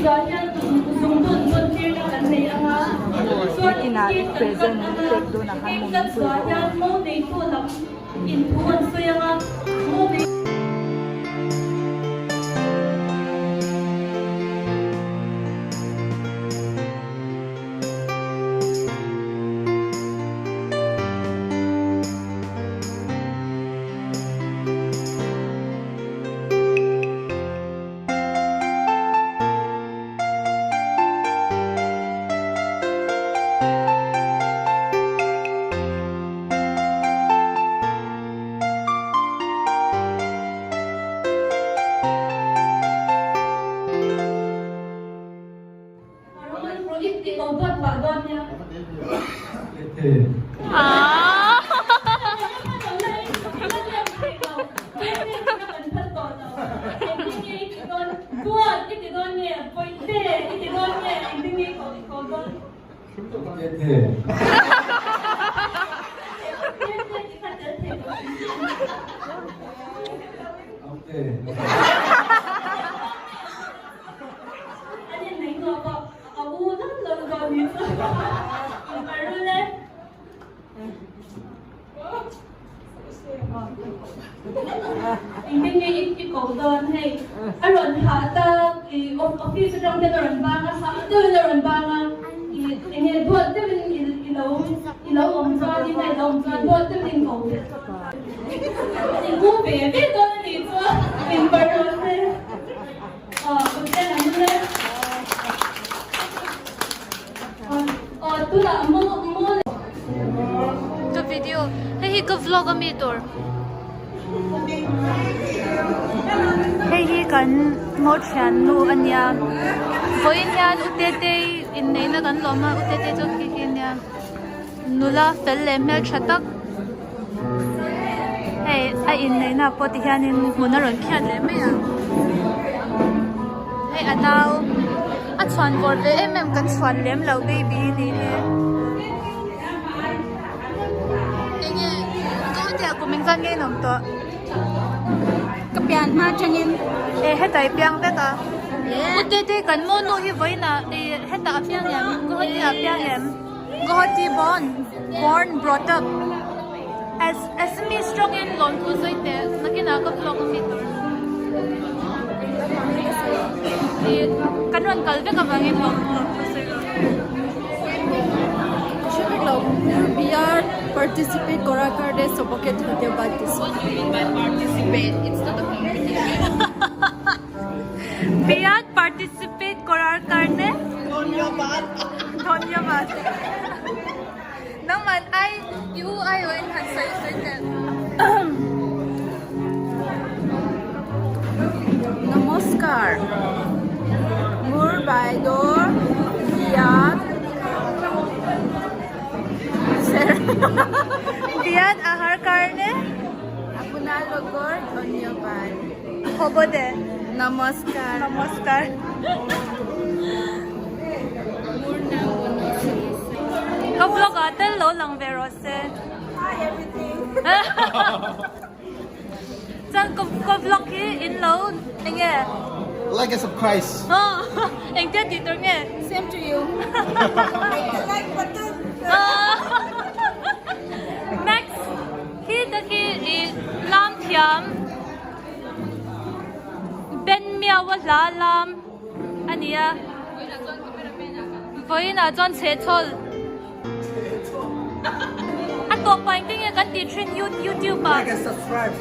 zawh hian zungbun bun tirna kan nei ang a, chuan cake kan cut ang a, cake cut zawh hian mo neitu lam in thu an sawi ang a, mo nei. An innei hnuah pawh a u lam lo dawn ni chu a rul e. Engtin nge i ko dawn hei a rawn hah tak i office atang ten a rawn bang a hah deuhin a rawn bang a i enge duat deuhin i lo i lo awm chuan in a i lo awm chuan duat deuhin in ko ve in u ve ve dawn a nih chu in barh rawh se. Ka video hei hi ka vlog ami tur hei hi kan ngaw thian nu ania vawiin hian u tetei inneihna kan lawm a u tetei chu khi khi ania nula fel leh hmeltha tak hei a inneihna pawh ti hianin hmun a rawn khiat leh mai a hei a nau a chhuan vawr ve em em kan chhuan lem lo baby nih hi enge ka u tia kum engzat nge in awm tawh ka pian hma atangin e hetah i piang vek a u tete kan monu hi vawiinah ih hetah a piang em guwahati ah a piang em. Guwahati born born brought up as Assamese tawng in lawmthu sawi teh nakinah ka vlog ami tur ih kan rawn kal vek avangin lawmthu sawi rawh. Bihar participate কৰাৰ কাৰণে চবকে ধন্যবাদ দিছোঁ। What do you mean by participate? It's not a competition. বিয়াত participate কৰাৰ কাৰণে ধন্যবাদ ধন্যবাদ Nangman ai i u ai awh in han sawi sawi teh. নমস্কাৰ মোৰ বাইদেউৰ বিয়াত বিয়াত অহাৰ কাৰণে আপোনালোকৰ ধন্যবাদ হ'ব দে নমস্কাৰ নমস্কাৰ মোৰ নাম Banashree Ka vlog ah tel lo lang ve rawh se. Hi everything. Chuan ka ka vlog hi in lo enge Like and subscribe. Engtia tih tur nge? Same to you. Click the like button. Max khi te khi i lam thiam Ben Miau a hla lam a ni a vawiinah chuan chhehchhawl a tawp pah engtin nge kan tih thin youtube ah Like and subscribe.